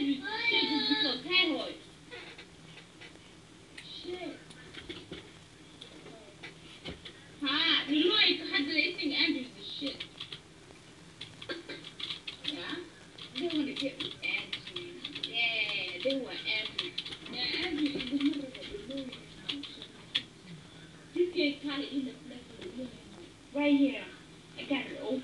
Andrew, sheeg because hey hoy. Shit. Ha, dhilooyinka hadda they think Andrew's the shit. Yeah? They want to get with Andrew. Yeah, they want Andrew. Yeah, Andrew iguma rabo dhilooyin. You can't call it in the flesh of the. Right here. I got it open.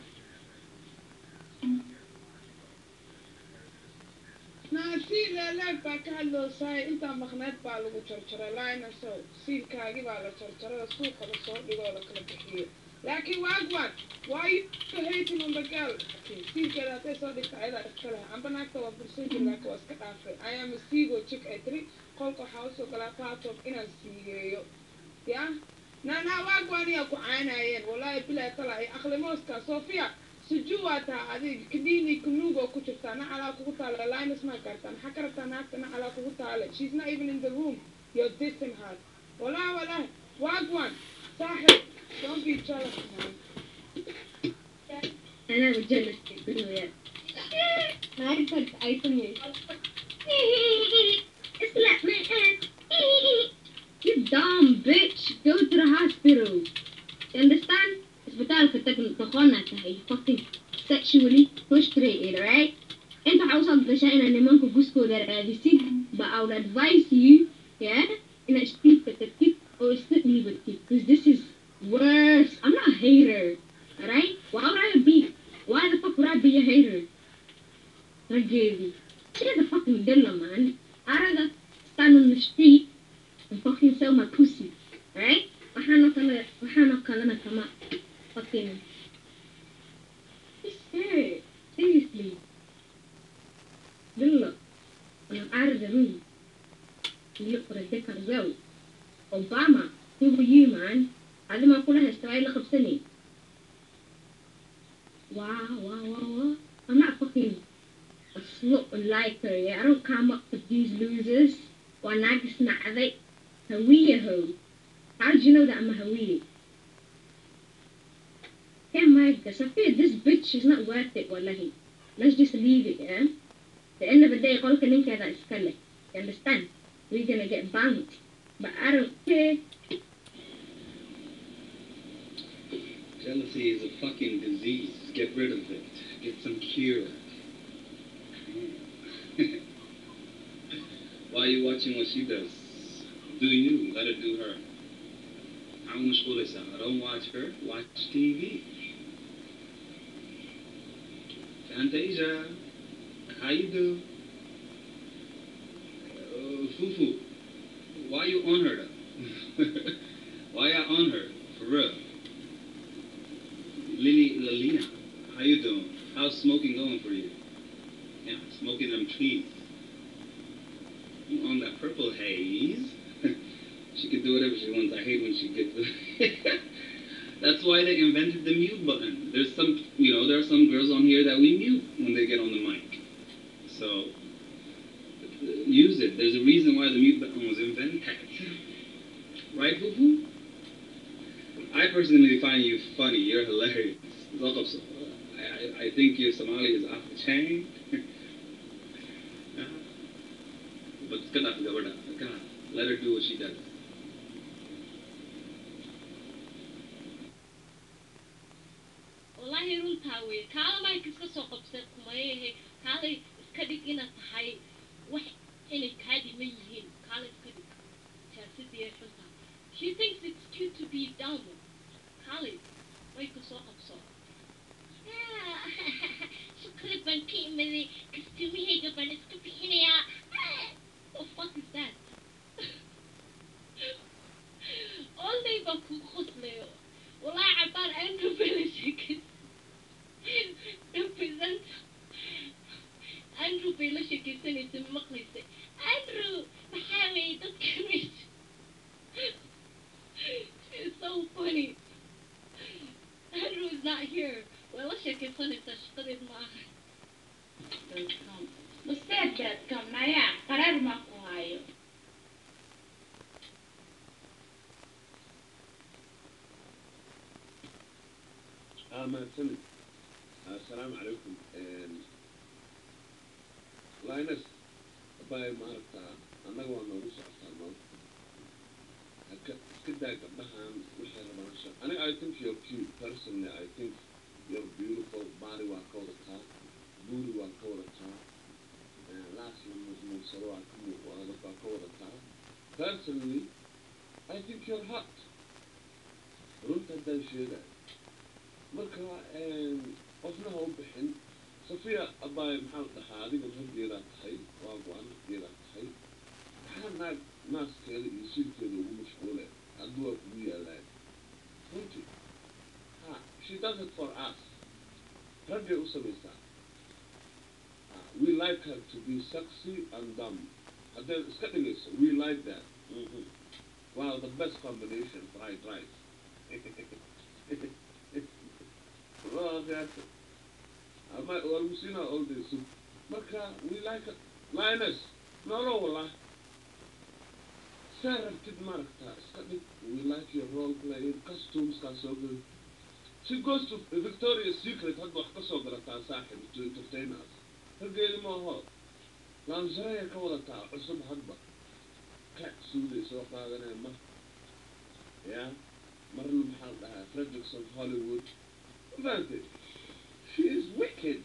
Naasi leeleeg baa ka hadloosaay, intaa maqneed baa lagu jarjaray linasow, siilkaagii baa la jarjaray oo suuqa la soo dhigo oo la kala bixiyey. Laakiin wagwan, why you hating on the girl? Siilkeeda hadday soo dhigta ayadaa iska leh. Amba naagta waa bursan jiri, laakiin waa iska dhaafay. I am a siigo chick ay tiri, qolka waxaa usoo galaa Paltalk inaan siigeeyo ya nana. Wagwan yaa ku caynayeen, wallahi bilahi talaahi. Aqlimooska Sofia sujuu waa taa adig kidini kunuugo ku jirtaa, nacalaa kugu taale. Linus maa gartaa? Maxaa ka rabtaa naagta? Nacalaa kugu taale. She's not even in the room, you're dissing her. Wallahi wallahi, wagwan saaxib, don't be jealous, man. Anaa jealous yeah. Naagtan ay sameyso. Slap my ass. You dumb bitch. Go to the hospital. You understand? Isbitaalka tag, doqona tahay. You fucking sexually frustrated, right? Inta waxaa usoo gashaa inaad nimanka guskooda raadisid, but I would advise you, yeah, inaad streetka tagtid oo iska dhiibatid, because this is worse. I'm not a hater, alright? Why would I be? Why the fuck would I be a hater? Raggeedii. She's a fucking dillo, man. I'd rather stand on the street and fucking sell my pussy, right? Waxaanoo kale, waxaanoo kalena kama fucking. Just her. Seriously. Dillo. And I'm out of the room. You look for a dick as well. Obama, who were you, man? Adi maa kula haysta waa ila qabsani. Wow. I'm not fucking a slut liker, yeah? I don't come up with these losers. Waa naag isnacday. Hawiye ho. How do you know that I'm a Hawiye? Yeah, my gosh, I feel this bitch is not worth it, wallahi. Let's just leave it, yeah? The end of the day, qolka ninkeeda iska leh. You understand? We're gonna get bounced. But I don't care. Jealousy is a fucking disease. Get rid of it. Get some cure. Why are you watching what she does? Do you. Let her do her. I'm mashquulaysaa. Don't watch her. Watch TV. Fantasia. How you do? Fufu. Why you on her though? Why you on her? For real. Lily Lalina. How you doing? How's smoking going for you? Yeah, smoking them trees. You on that purple haze. She can do whatever she wants. I hate when she gets. That's why they invented the mute button. There's some, you know, there are some girls on here that we mute when they get on the mic. So use it. There's a reason why the mute button was invented. Right, Fufu? I personally find you funny. You're hilarious. I think your Somali is off the chain. But it's gonna God, let her do what she does. Wallahi runtaa wey. Kaala mayka iska soo qabsay kumayehe, kaalay iska dhig inaad tahay wax inay kaa dhiman yihiin, kaala iska dhig jaasidii xuntaa. She thinks it's cute to be dumb. Kaalay mayka soo qabso. Shaqada baan ka imaday, kastumahayga baan iska bixinayaa. The fuck is that? All day baan kugu qoslayo wallahi. Cabaan Andrew bay la sheekaysa represent, Andrew bay la sheekaysanaysa, maqlaysay. Andrew maxaa weeye dadka meesha? She's so funny. Andrew is not here. Way la sheekaysanaysaa, shaqadeed ma aha. Maseer.com nayaa qaraar maa ku hayo. Mahadsanid. Assalaamu calaykum, Linus. Abbaay, maaragtaa, annaga waa noogu socotaa no. Haka iska daa gabdhahan waxay rabaan sha. Aniga I think you're cute. Personally, I think you're beautiful. Body waa ka wadataa, buuri waa ka wadataa, laas la muusmuusado waa ka muuqda, waa ka wadataa. Personally, I think you're hot, runta haddaan sheegayo. Marka qofna ha u bixin. Safiya abbaay, maxaa la dhahaa, adiga raggeedaa tahay, waa go-an raggeedaa tahay. Maxaa naag naaskeeda iyo siilkeeda ugu mashquule? Hadduu waa kugu yaalaan runtii. Ha, she does it for us. Raggay u samaysaa. We like her to be sexy and dumb. Hadday iska dhigayso, we like that. Wow, the best combination, fried rice. Waa khiyaarta ama waa lagu siinaa all day soup. Marka we like it. Lioness, noolo wallah, saa rabtid maaragtaa iska dhig. We like your role playing costumeskaa soo geli. She goes to Victoria's Secret, hadda wax ka soo galataa, saaxib, to entertain us. Raggeedi ma aho, lingerie ka wadataa cusub, hadba ka suuday soo qaadanaya mar ya marna, maxaa la dhahaa, Fredrickson Hollywood. Ma fahantay? She is wicked.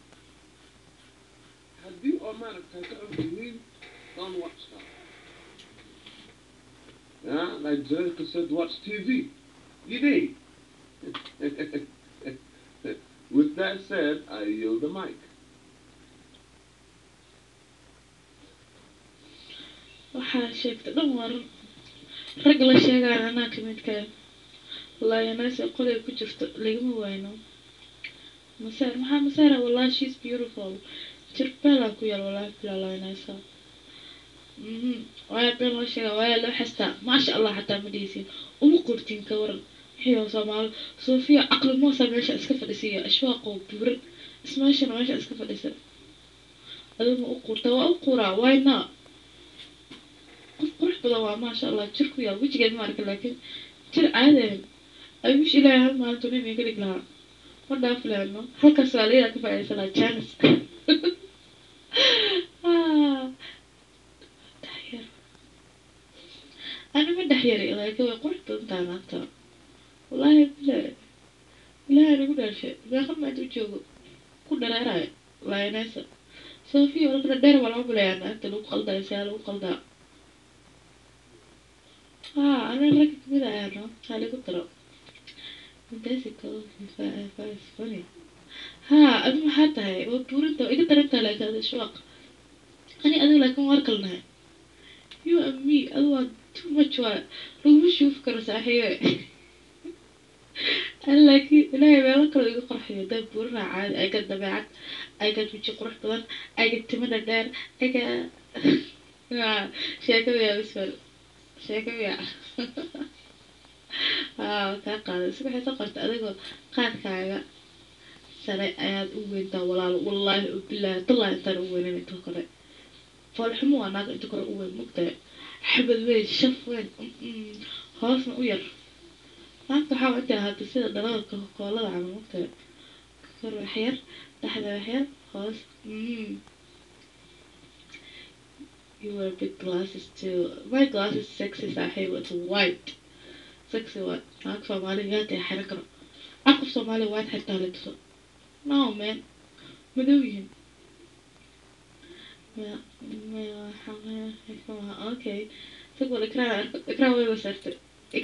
Haddii oo maaragtaa ka xun tihiin, don't watch her. Yeah, like Jericho said, watch TV. You did. With that said, I yield the mic. Waxaa sheegtay dhan waa run. Rag la sheegaya anaa ka midka lioness qolay ku jirto lagama wayno. Maseer, maxaa maseera? Wallahi she's beautiful. Jir beelaa ku yaal, wallahi bilaa lionessa. Waaya been loo sheegaa, waaya loo xastaa. Maasha Allah, xataa ma dhihisiin, uma qortiin. Ka waran xiyo Soomaali Soofiya caqli moosa meesha iska fadhisiiya, Ashwaaqoo buuran ismeeshana meesha iska fadhisa. Adiga ma u quurtaa? Waa u quuraa, why not? Qof qurux badan waa, maasha Allah. Jir ku yaal wejigeed ma arka, laakiin jir caadeen. I wish Ilaahay hal maalintu nin iga dhig lahaa, ma dhaafi lahayno. Halkaas waa layaa ka faa'iidaysan lahaa chance. Dhexyar ani ma dhexyari, laakiin way qurux badan tahay maanta, wallaahi bilaa Ilaahay nagu dhaarshay. Meeqa maanta u joogo ku dhareerayo lionessa Sofia walka dheer waa lama bilayaa naagta lagu qaldayo, see lagu qaldaa. Haa, ana ragga kamid ayaa no ha lagu daro. That's funny. Haa, adi maxaa tahay? Waa buurinta, waa iga daran tahay, laakiin adi Ashwaaq ani adiga laakiin waar kala nahay, you and me. Adi waa too much, waa laguma shuufi karo, saaxiibe. Ani laakiin Ilaahay meelo kale iga qurxiyo. Dad buurina caadi, ayga dabeecad, ayga weji qurux badan, ayga timo dhadheer, ayga sheeko miyaa bisfal, sheeko miyaa? Haa, kaa qaaday. Isaga waxay soo qortay adigoo qaadkaaga sare ayaad u weyntaa, walaalo. Wallaahi bilaahi tallaahi, intaan u weynan inta kore foolxumo waa. Naag inta kore u weyn mugtahay, xabad weyn, shaf weyn, hoosna u yar. Naagta waxaa intay ahaatay sida dhalada Coca-Colada camal, mugtahay, kor wax yar, dhexda wax yar, hoos. You wear big glasses too. My glasses sexy, saaxiib. It's white. Sexy what? Naag Soomaali yaa tahay xiran karo? Qof Soomaali white xirtaa la tuso? No man, madow yihiin. Okay, sag wal Ikraan, Ikraan way wasaartay.